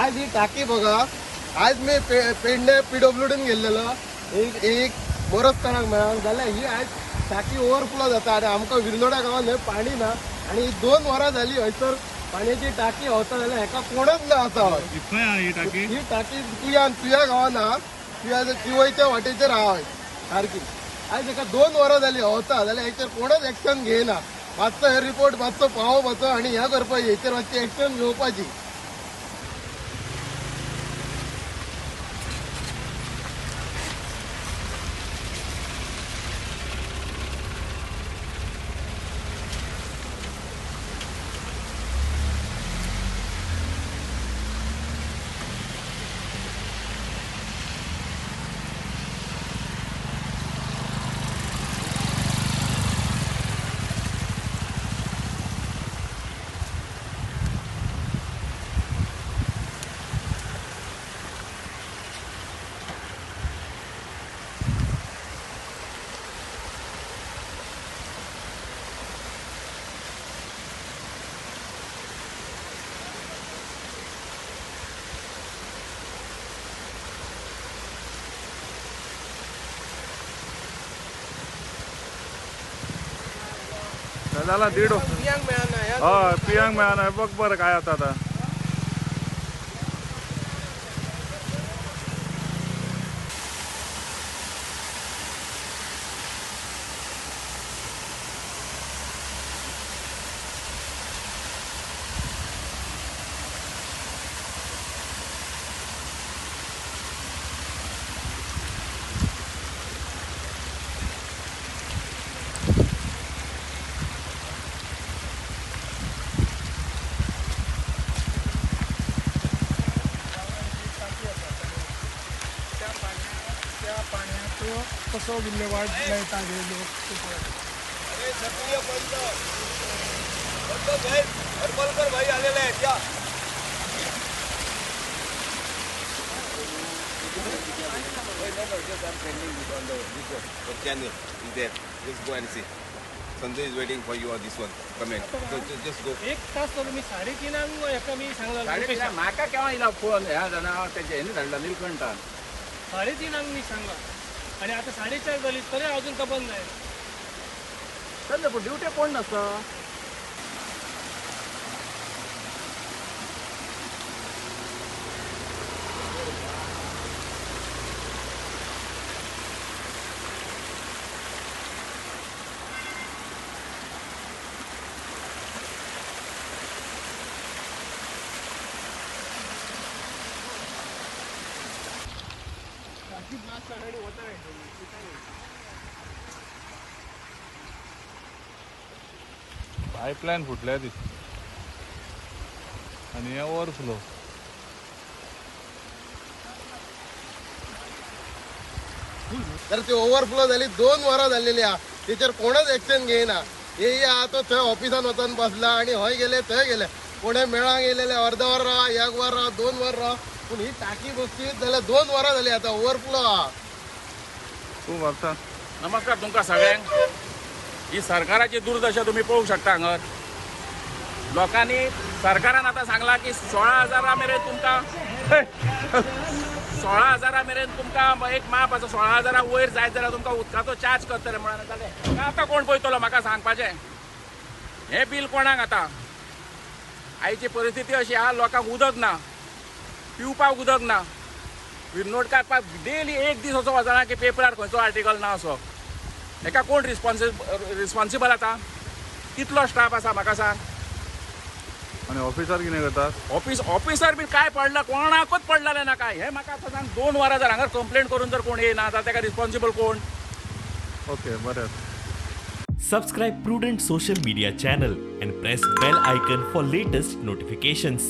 आज ही टाकी बघा. आज मी पेडणे पीडब्ल्यूडीन गेल्लेलो एक एक बोरस्तानाक मेळोंक जाल्यार ही आज टाकी ओवरफ्लो जाता आनी आमकां विर्नोडा गांवांत हें पाणी ना आनी 2 वरां जाली हयसर पाण्याची टाकी वता जाल्यार हेका कोणच ना आसा. खंय ही टाकी? ही टाकी तुया तुया गांवान आहा, तुया तिवयच्या वाटेचेर आहा सारकी. आज हेका 2 वरां जाली वता जाल्यार हेचेर कोणच एक्शन घेयना. मातसो हे रिपोर्ट मातसो पावोवपाचो आनी हें करपाचें, हेचेर मातशी एक्शन घेवपाची. झाला 1.5 हय पियांक मेळना. बघ बरं काय आता आता. कसो विल्हेवाट लायता लोक. अरे पंच पंच हरबलकर भाई आलेले आहेत या. Channel is there. Just go and see. Sanjay is waiting for you on this one. Come in. So just go. एक तास झालो मी 3:30 एका मी सांगला. 3:30 म्हाका केव्हा इला फोन ह्या जाणा तेजे हेनी धाडला नीलकंठान. 3:30 मी सांगला आणि आता 4:30 झाली तरी अजून का बंद आहे. चल पण ड्युटी कोण नसता. पायपलायन फुटल्या ती आनी हे ओवरफ्लो. तर ती ओवरफ्लो झाली 2 वरां झालेली आहा, तेचेर कोणच एक्शन घेयना. हे आहा तो थंय ऑफिसान वचोन बसला आनी हय गेले थंय गेले, कोणे मेळांक येयलेले अर्द वर राव, 1 वर राव, 2 वर राव, पूण ही टाकी बसली जाल्यार 2 वरां जाली आतां ओवरफ्लो आहा. तूं व्हरता. नमस्कार तुमकां सगळ्यांक. ही सरकाराची दुर्दशा तुमी पळोवंक शकता हांगर. लोकांनी सरकारान आतां सांगलां की 16,000 मेरेन तुमकां 16,000 मेरेन तुमकां एक माप आसा. 16,000 वयर जायत जाल्यार तुमकां उदकाचो चार्ज करतले म्हणून. जालें आतां कोण पळयतलो म्हाका सांगपाचें? हें बील कोणाक आतां? आयची परिस्थिती अशी आहा, लोकांक उदक ना, पिवपाक उदक ना. विर्नोडकार डेली एक दीस असो वचना की पेपरार खंयचो आर्टिकल ना असो. हेका कोण रिस्पॉन्सिबल आतां? कितलो स्टाफ आसा म्हाका सांग? आनी ऑफिसर कितें करतात? ऑफिसर बीन काय पडला कोणाकूच पडलेलें ना काय. हें म्हाका आतां सांग, 2 वरां जर हांगा कंप्लेन करून जर कोण येयना जाल्यार ताका रिस्पॉन्सिबल कोण? ओके बरें. Subscribe Prudent Social Media channel and press bell icon for latest notifications.